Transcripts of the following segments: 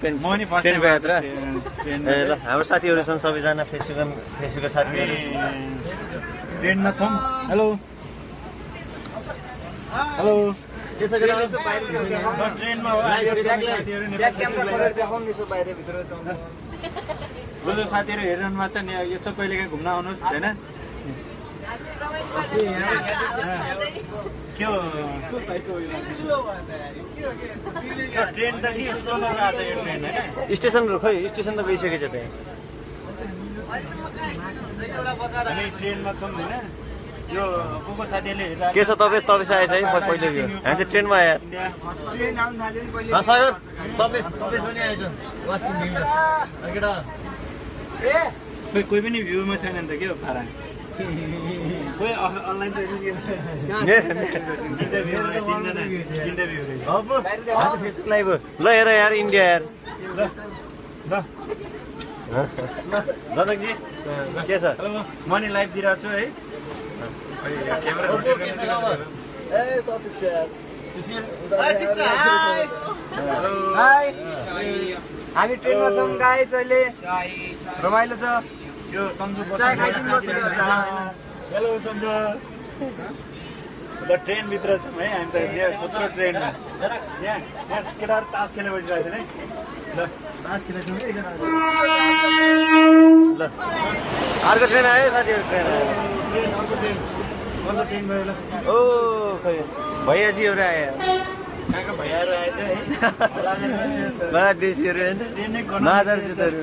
ट्रेनको यात्रा ए ल हाम्रो साथीहरू छन् सबैजना फेसबुकका साथीहरू ट्रेनमा छौँ हेलो हेलो के छ ट्रेनमा हो जो साथीहरू हेरिरहनु भएको छ नि यसो कहिलेकाहीँ घुम्न आउनुहोस् होइन के हो ट्रेन त के स्लो गएको छ यो ट्रेन होइन स्टेसनहरु खै स्टेसन त गइसकेछ त्यहाँ हामी ट्रेनमा छौँ होइन यो को साथीले के छ तपाईँ आएछ है पहिले हामी चाहिँ ट्रेनमा आयो ट्रेन आउनु थाल्यो नि पहिले सर तपाईँ पनि आएछ वाचिङ केटा कोही पनि भ्यूमा छैन नि त के हो पारा कोही अनलाइन फेसबुक लाइभ ल हेर यार इन्डिया यार जनकजी के छ म नि लाइभ दिइरहेको छु है हामी ट्रेनमा छौँ गाइस अहिले रमाइलो छ यो सन्जु हेलो सन्जु ल ट्रेनभित्र छौँ है हामी त कत्रो ट्रेनमा यहाँ केटाहरू तास खेले बसिरहेको छ है ल तास खेलेको छौँ ल अर्को ट्रेन आयो साथीहरू ट्रेन आयो अर्को ट्रेन गयो ल ओ खै भैयाजीहरू आयो कहाँका भैयाहरू आएछ है महादेशीहरू होइन महादर्शितहरू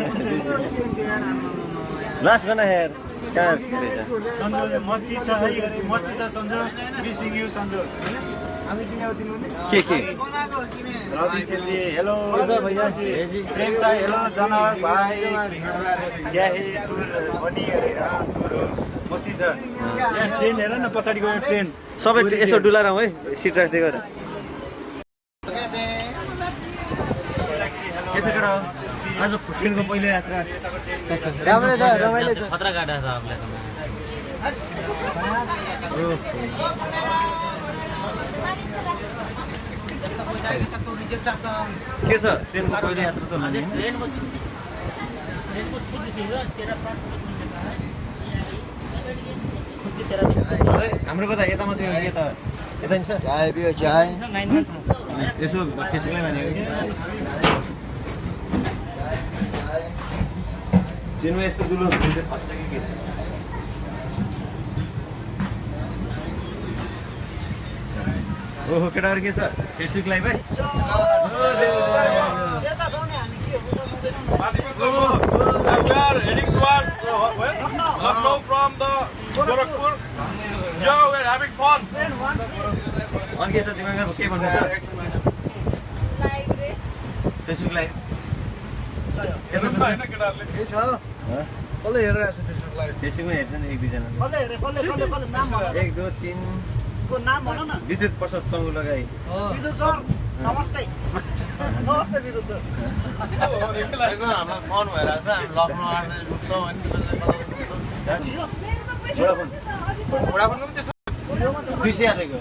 लास्ट गर्न हेर कहाँ सन्जु मस्ती छ है मस्ती छ सन्जु मिसिङ यु सन्जु के रवि छेत्री हेलो प्रेम साई हेलो जनक भाइ क्या हे भनी मस्ती छ ट्रेन हेर न पछाडि गयो ट्रेन सबै यसो डुलारौँ है सिट राख्दै गर के छ केटा आज ट्रेनको पहिलो यात्रा राम्रो छ रमाइलो छ खतरा गाडा छ आपलाई के छ ट्रेनको पहिलो यात्रा त हाम्रो कता यता मात्रै हो यता यता नि छ यसो फेसबुकमै भनेको ट्रेनमा यस्तो दुलो फस्छ कि ओहो केटाहरू के छ फेसबुक लाइभ है We are heading towards Lucknow from the Gorakhpur. Yo, we're having fun. अनि के छ तिमीसँग के भन्दैछ फेसबुक लाइभ कसले हेरिरहेको छ फेसबुक लाइभ फेसबुकमा हेर्छ नि एक दुईजना एक दुई तिन नाम भन न विद्युत प्रसाद चौगु लगाई विदुर सर नमस्ते नमस्ते विदुर सर हामीलाई फोन भइरहेको छ हामी लखनऊ आएर लुक्छौँ अनि बुढापनको पनि त्यस्तो 200 हालेको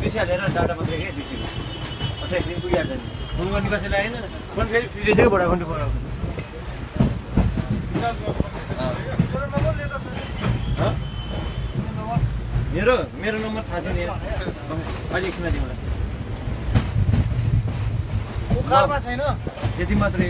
200 हालेर डाटा मात्रै के 200 28 दिन पुगिहाल्छ नि फोन गर्ने कसैले आएन फोन फेरि फ्री रहेछ बडा घन्टा पढाउँछ मेरो नम्बर थाहा छ नि अहिले एकछिनमा दिउँला उखालमा छैन यति मात्रै